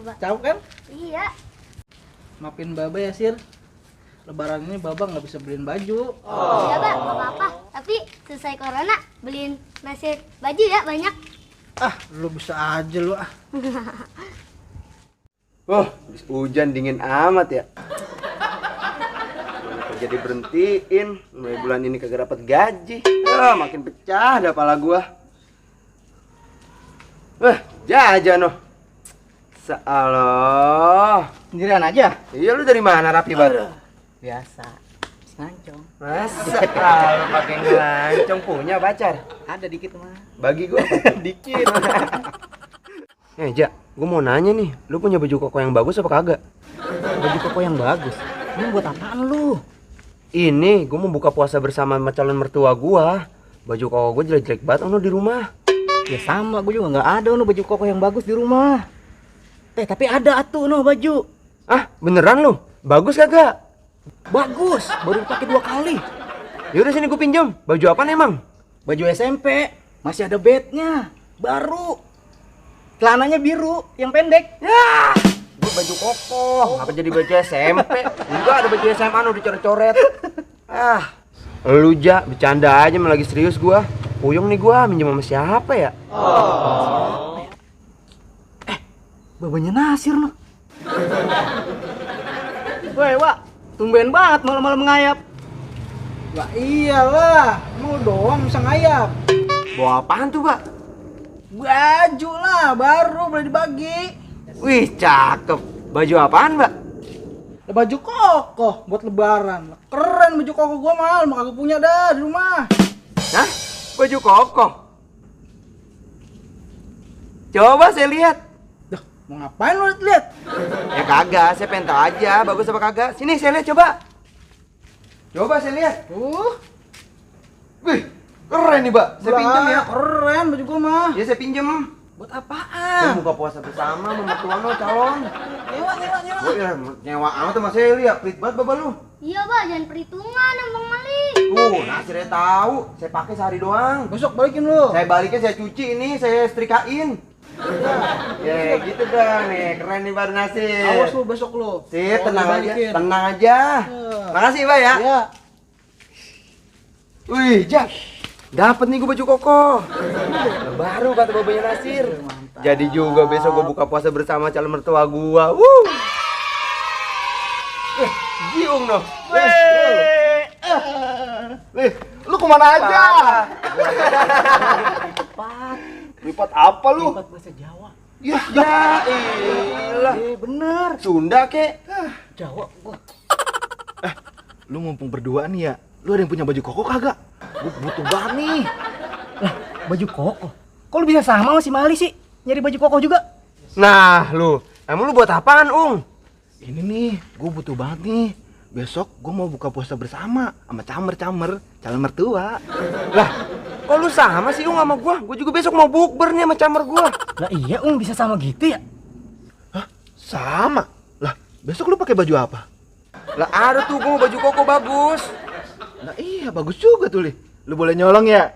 coba. Cakep kan? Iya. Maafin Baba ya, Sir. Lebaran ini Baba nggak bisa beliin baju. Iya, Bang, nggak apa-apa. Tapi selesai corona beliin nasi baju ya banyak. Ah, lu bisa aja lu ah. Oh, hujan dingin amat ya. Kenapa jadi berhentiin? Mulai bulan ini kagak dapat gaji. Makin pecah dah pala gua. Jajan noh. Salah. Sendirian aja. Iya, lu dari mana Rapi banget? Biasa. Ngancong. Masa lu pakai ngelancong punya pacar? Ada dikit mah. Bagi gua dikit. Ja, gua mau nanya nih, lu punya baju koko yang bagus apa kagak? Baju koko yang bagus. Ini buat apaan lu? Ini gua mau buka puasa bersama sama calon mertua gua. Baju koko gua jelek-jelek banget di rumah. Ya sama, gue juga nggak ada baju koko yang bagus di rumah. Tapi ada atuh baju. Ah, beneran lu? Bagus kagak? Bagus, baru dipakai 2 kali. Yaudah sini gua pinjam. Baju apaan emang? Baju SMP, masih ada bednya, baru. Celananya biru, yang pendek. Ya, gua baju koko. Apa jadi baju SMP? Enggak, ada baju SMA nu dicoret-coret. Lu Ja, bercanda aja, malah lagi serius gua. Puyung nih gua, minjem sama siapa ya? Babanya Nasir loh. Woi, Wak, tumben banget malam-malam ngayap. Wah iyalah, emang lu doang bisa ngayap. Bawa apaan tuh, Pak? Baju lah, baru boleh dibagi. Wih, cakep. Baju apaan, Mbak? Baju koko buat lebaran. Keren baju koko gua mal, mau kagak punya dah di rumah. Hah? Baju koko? Coba saya lihat. Duh, mau ngapain lu lihat? Ya kagak, saya pengen tahu aja bagus apa kagak. Sini saya lihat coba. Coba saya lihat. Wih, keren nih, Mbak. Saya pinjam ya. Keren baju gua mah. Ya saya pinjam. Buat Saya apaan? buka puasa bersama sama mertua lo calon. Nyewa. Oh ya, nyewa amat sama saya lihat. Pelit banget Bapak lu. Iya, Bang, jangan perhitungan Bang Mali. Tuh, Nasirnya tahu. Saya pakai sehari doang. Besok balikin lu. Saya balikin, saya cuci ini, saya setrikain. Ya gitu dah nih, keren nih Baru Nasir. Awas lu besok lu. Sip, Kalau tenang aja, dibalikin. tenang aja. Makasih Pak ya. Iya. Wih, Jak. Dapat nih gue baju koko. Baru kata babanya Nasir. Jadi juga besok gue buka puasa bersama calon mertua gua. Giung noh. Lu kemana aja? Lipat apa lu? Lipat bahasa Jawa. Ya iyalah. Bener. Sunda kek. Jawa gua. Lu mumpung berdua nih ya, lu ada yang punya baju koko kagak? Gua butuh banget nih. Baju koko. Kok lu bisa sama sama si Mali sih? Nyari baju koko juga? Nah, emang lu buat apaan, Ung? Ini nih, gua butuh banget nih. Besok gua mau buka puasa bersama sama camer calon mertua. Lah, kok lu sama sih, Ung, sama gua? Gua juga besok mau bukber nih sama camer gua. Lah iya, bisa sama gitu ya? Hah? Sama? Lah, besok lu pakai baju apa? Lah ada tuh gua mau baju koko bagus. Nah iya, bagus juga tuh, Li. Lu boleh nyolong ya?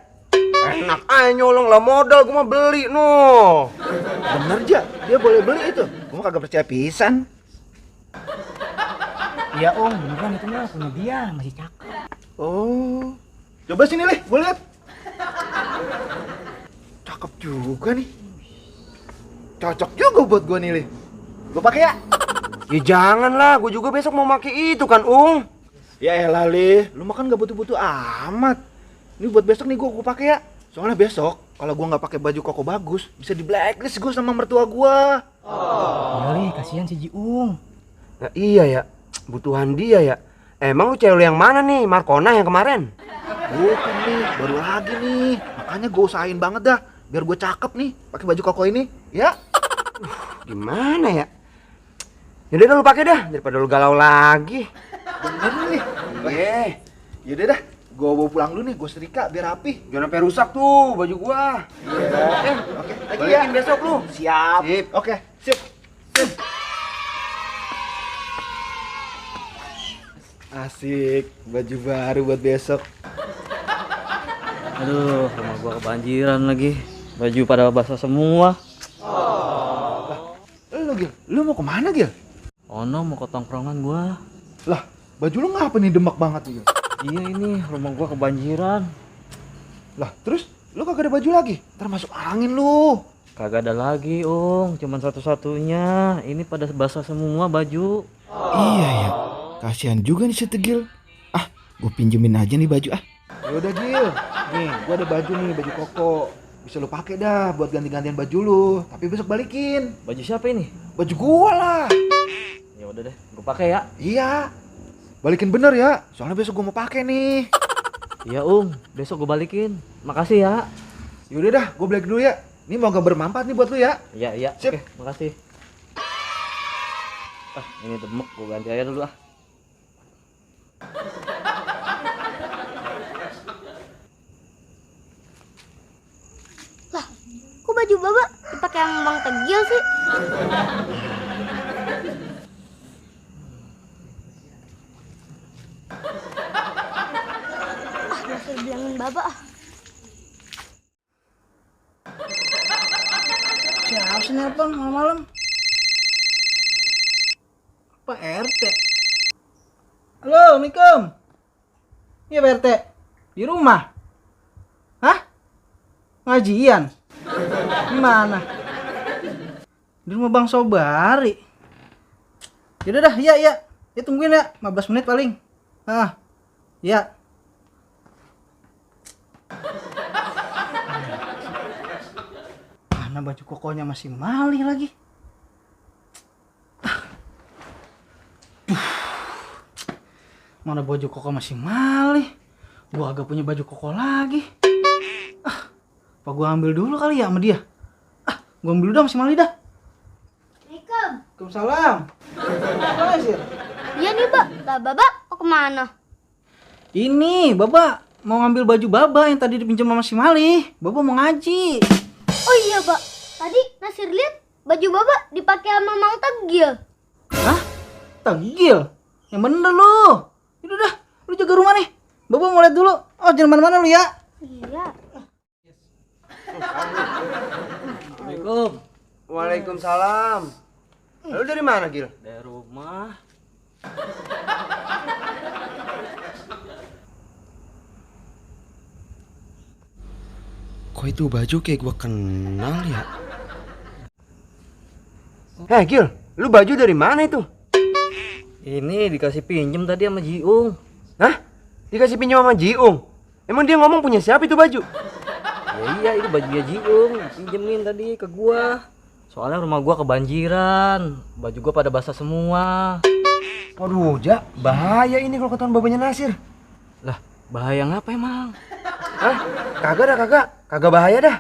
Enak aja nyolong lah, modal gua mah beli no. Bener, Ja, dia boleh beli itu. Gua mah kagak percaya pisan. Iya, beneran itu mah punya dia, masih cakep. Oh. Coba sini, Li, gua lihat. Cakep juga nih. Cocok juga buat gua nih, Li. Gua pakai ya? Ya jangan lah, gua juga besok mau pakai itu kan, Ung. Ya elah, Li, lu makan gak butuh-butuh amat. Ini buat besok nih gua pakai ya. Soalnya besok kalau gua nggak pakai baju koko bagus, bisa di blacklist gua sama mertua gua. Iya, Li, kasihan si Jiung. Nah iya ya, butuhan dia ya. Emang lu cewek yang mana nih? Markona yang kemarin? Bukan nih, baru lagi nih. Makanya gua usahain banget dah biar gua cakep nih pakai baju koko ini, ya. Gimana ya? Yaudah dah lu pakai dah daripada lu galau lagi. Bener nih. Yaudah dah, gua bawa pulang dulu nih, gua setrika biar rapi. Jangan sampai rusak tuh baju gua. Oke, lagi ya. Balikin besok lu. Siap. Sip. Oke, sip. Asik, baju baru buat besok. Aduh, rumah gua kebanjiran lagi. Baju pada basah semua. Lu Gil? Lu mau kemana, Gil? Ono mau ke tongkrongan gua. Lah, baju lu ngapa nih demak banget, Gil? Iya ini rumah gua kebanjiran. Lah, terus lu kagak ada baju lagi? Ntar masuk angin lu. Kagak ada lagi, cuman satu-satunya. Ini pada basah semua baju. Iya ya. Kasihan juga nih si Tegil. Ah, gue pinjemin aja nih baju ah. Ya udah Gil. Nih, gua ada baju nih, baju koko. Bisa lu pakai dah buat ganti-gantian baju lu, tapi besok balikin. Baju siapa ini? Baju gua lah. Ya udah deh, gua pakai ya. Iya. Balikin bener ya, soalnya besok gua mau pakai nih. Iya, besok gua balikin. Makasih ya. Yaudah dah, gua balik dulu ya. Ini moga bermanfaat nih buat lu ya. Iya. Sip. Oke, makasih. Ini demek, gua ganti aja dulu ah. Lah, kok baju Baba dipakai yang Bang Tegil sih? Nggak usah bilangin Baba ah. Siapa sih nelpon malam-malam? Pak RT. Halo, Assalamualaikum. Iya Pak RT. Di rumah? Hah? Ngajian? Gimana? Di rumah Bang Sobari. Yaudah dah, iya. Ya tungguin ya, 15 menit paling. Iya. Mana baju kokonya masih malih lagi. Mana baju koko masih malih. Gua agak punya baju koko lagi. Apa gua ambil dulu kali ya sama dia? Gua ambil dulu dah, masih malih dah. Assalamualaikum. Waalaikumsalam. Apa sih? Iya nih, Bak. Lah, Baba mau kemana? Ini, Baba mau ngambil baju Baba yang tadi dipinjam sama si Malih. Baba mau ngaji. Oh iya, Bak. Tadi Nasir lihat baju Baba dipakai sama Mang Tegil. Hah? Tegil? Yang bener lu. Udah dah, lu jaga rumah nih. Baba mau lihat dulu. Oh, jangan mana-mana lu ya. Iya. Assalamualaikum. Waalaikumsalam. Lu dari mana, Gil? Dari rumah. Kok itu baju kayak gua kenal ya? Gil, lu baju dari mana itu? Ini dikasih pinjem tadi sama Jiung. Hah? Dikasih pinjam sama Jiung? Emang dia ngomong punya siapa itu baju? Ya iya, itu bajunya Jiung. Pinjemin tadi ke gua. Soalnya rumah gua kebanjiran. Baju gua pada basah semua. Waduh, Jak, bahaya ini kalau ketahuan babanya Nasir. Lah, bahaya ngapa emang? Hah? Kagak dah, kagak. Kagak bahaya dah.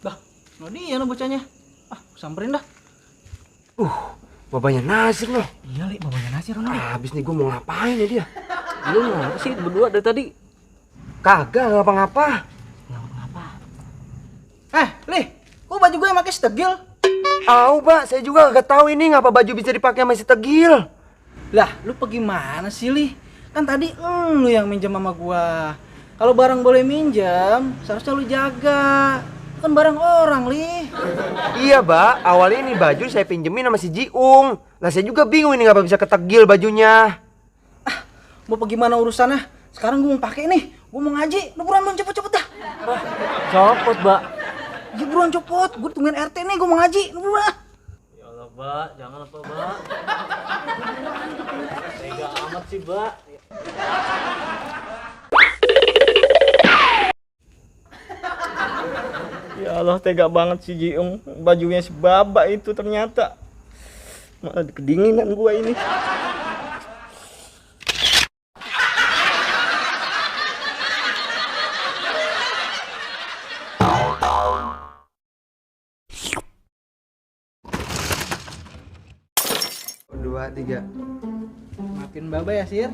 Dah, no dia no bocahnya. Samperin dah. Babanya Nasir loh. Iya, Li, babanya Nasir ono. Habis nih gua mau ngapain ya dia? Lu ngapa sih berdua dari tadi? Kagak ngapa-ngapa. Lih, kok baju gue yang pakai setegil? Pak, saya juga kagak tahu ini ngapa baju bisa dipakai sama si Tegil. Lah, lu pergi mana sih, Lih? Kan tadi lu yang minjem sama gua. Kalau barang boleh minjem, seharusnya lu jaga. Kan barang orang, Lih. Iya, Mbak. Awalnya ini baju saya pinjemin sama si Jiung. Lah saya juga bingung ini ngapa bisa ketegil bajunya. Mau pergi mana urusannya? Sekarang gua mau pakai nih. Gua mau ngaji. Lu buruan cepet-cepet dah. Copot, Mbak. Ya buruan cepet. Gua tungguin RT nih, gua mau ngaji. Lu buruan. Ya Allah, Mbak, jangan apa, Mbak. Tega amat sih, Mbak. Ya Allah, tega banget si Jiung. Bajunya si Baba itu ternyata. Malah kedinginan gua ini. Dua, tiga. Maafin Baba ya, Sir.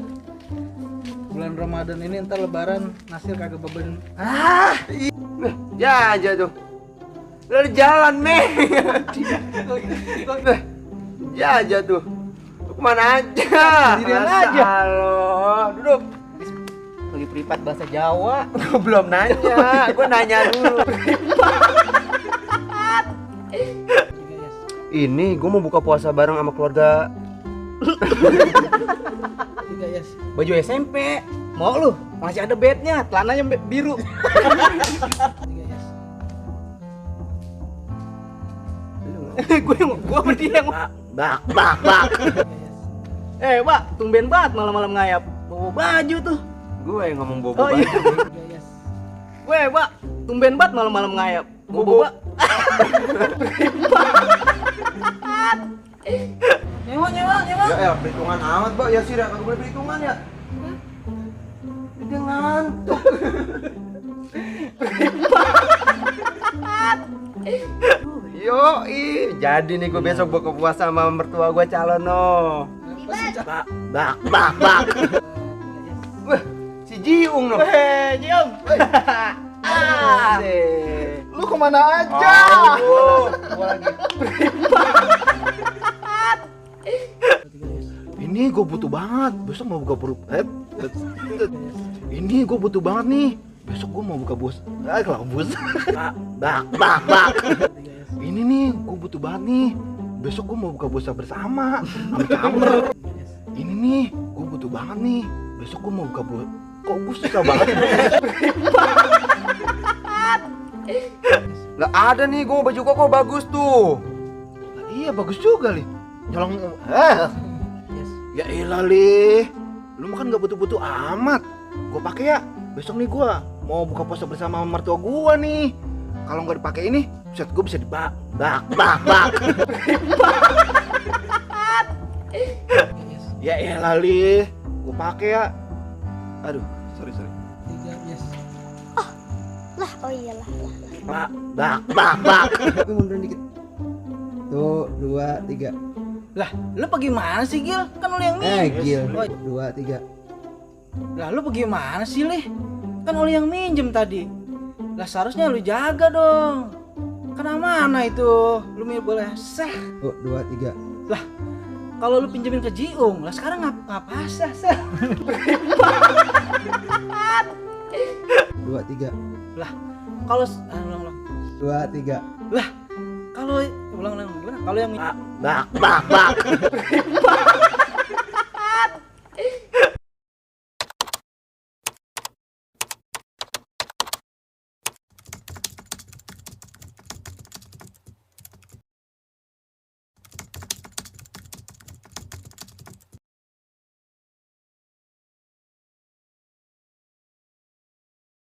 Bulan Ramadan ini ntar lebaran Nasir kagak beban. Ya aja tuh. Lu ada jalan, Meh. Ya aja tuh. Lu kemana aja? Sendirian aja. Halo, duduk. Lagi privat bahasa Jawa. Gua belum nanya, gua nanya dulu. Ini gue mau buka puasa bareng sama keluarga. Baju SMP. Mau lu? Masih ada bednya, celananya biru. Gua sama dia yang Bak. Pak, tumben banget malam-malam ngayap. Bawa baju tuh. Gue yang ngomong bobo Oh iya. banget. Pak, tumben banget malam-malam ngayap. Bawa. Nyewa. Ya perhitungan amat, Mbak. Ya sih, aku boleh perhitungan ya. Dia ngantuk. Jadi nih gue besok buka puasa sama mertua gue calon no. Bak. Wah, si Jiung no. Jiung. Lu kemana aja? Gua lagi. Ini gue butuh banget. Besok mau buka Ini gue butuh banget nih. Besok gue mau buka bus. Bus. Bak. Ini nih gue butuh banget nih. Besok gue mau buka puasa bersama sama Camer. Ini nih gue butuh banget nih. Besok gue mau buka puasa. Kok gue susah banget? Lah ada nih gue baju koko bagus tuh. Iya bagus juga Li. Nyolong. Ya elah Li. Lu makan gak butuh-butuh amat. Gue pakai ya. Besok nih gue mau buka puasa bersama mertua gue nih. Kalau nggak dipakai ini, set gue bisa dibak. Ya elah Li. Gue pakai ya. Aduh, sorry. Lah, oh iyalah. Bak. Tapi mundurin dikit. Tuh, 2, 3. Lah, lu pergi mana sih, Gil? Kan lu yang minjem. Gil. Oh, 2, 3. lah, lu pergi mana sih, Lih? Kan lu yang minjem tadi. Lah, seharusnya lu jaga dong. Kan amanah itu. Lu boleh sah. Tuh, 2, 3. Lah, kalau lu pinjemin ke Jiung, lah sekarang ngapa sah? 2, 3. Lah, kalau ulang. 2, 3. Lah, kalau ulang gimana? Kalau yang Bak.